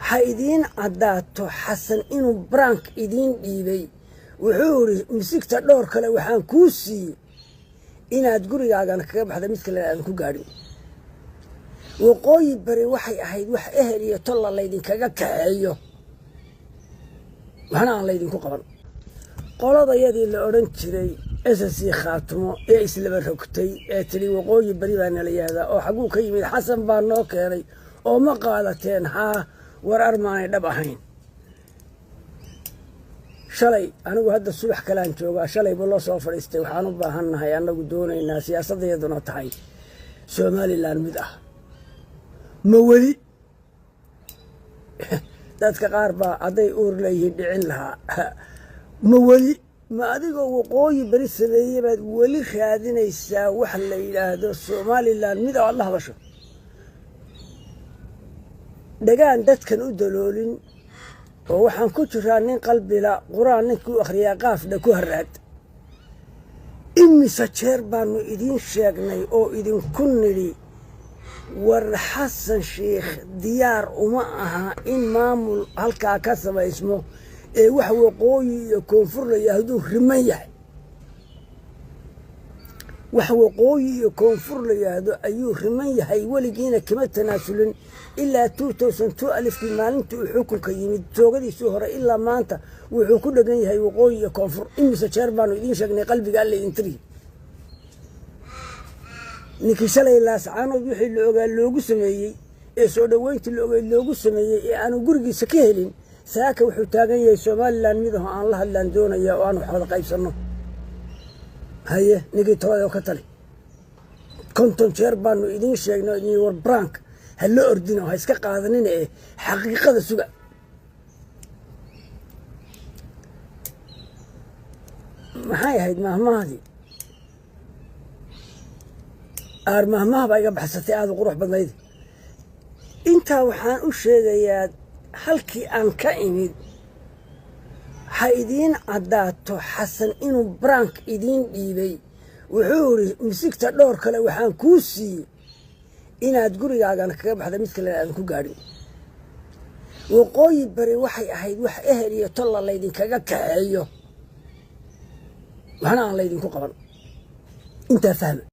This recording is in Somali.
Ha idiin caddaato Xasan inuu prank idiin dhiibay. Wuxuu idhi, misigta dhowr kale waxaan kuu siiyey inaad gurigaagana kaga baxda, mid kalena aadan ku gaadhin. Waqooyi Bari waxay ahayd wax ehel iyo tolla laydinkaga kaxeeyo, waxna aan laydinku qaban. Qoladayadii la odhan jiray SSC Khaatumo ee islaba rogtay ee tidhi Waqooyi Bari baa nala yihahdaa, oo xagguu ka yimid? Xasan baa noo keenay, oo ma qaadateen? Haa, war armaanay dhab ahayn. Shalay anigu hadda subax kalaan joogaa, shalay buu loo soo fadhiistay. Waxaan u baahannahay, annagu doonaynaa, siyaasadayaduna tahay Somaliland mid ah. Ma weli dadka qaar baa hadday uur leeyihiin dhicin lahaa. Ma weli ma adigoo Waqooyi Beri sameeye baad weli raadinaysaa wax la yidhaahdo Somaliland mid aad la hadasho? Dhagaan dadkan u daloolin oo waxaan ku jiraa nin qalbila qur-aan ninkii u akhriyaa qaafdha ku haraad. Imise jeer baanu idiin sheegnay oo idinku nidhi, war Xasan Sheikh diyaar uma aha in maamul halkaa ka samaysmo ee wax waqooyi iyo koonfur la yidhaahduu riman yahay. Wax waqooyi iyo koonfur la yidhaahdo ayuu riman yahay, weligiina kama tanaasulin. Ilaa 2012-kii maalintii uu xukunka yimid, joogadiisii hore, ilaa maanta wuxuu ku dhegan yahay waqooyi iyo koonfur. Imise jeer baanu idiin sheegnay? Qalbiga alla idin tiri. Ninkii shalay Laascaanood wixii la ogaa loogu sameeyey ee soo dhoweyntii la ogeyd loogu sameeyey ee aanu gurigiisa ka helin, saaka wuxuu taagan yahay Somaliland midaho aan la hadlaan doonaya oo aan wax wada qaybsanno. Haye, ninkii tolay oo ka tali. 50 jeer baanu idiin sheegnay idin, war prank ha la ordino, ha iska qaadanina ee xaqiiqada suga. Maxay ahayd mahmahdii? Aar mahmaha baa iga baxsatay, aada u qurux badnayd. Intaa waxaan u sheegayaa halkii aan ka imid. Ha idiin caddaato Xasan inuu prank idiin dhiibay. Wuxuu idhi, misigta dhowr kale waxaan kuu siiyey inaad gurigaagana kaga baxda, mid kalena aadan ku gaadhin. Waqooyi Bari waxay ahayd wax ehel iyo tolla laydinkaga kaxeeyo, waxna aan laydinku qaban. Intaa fahma.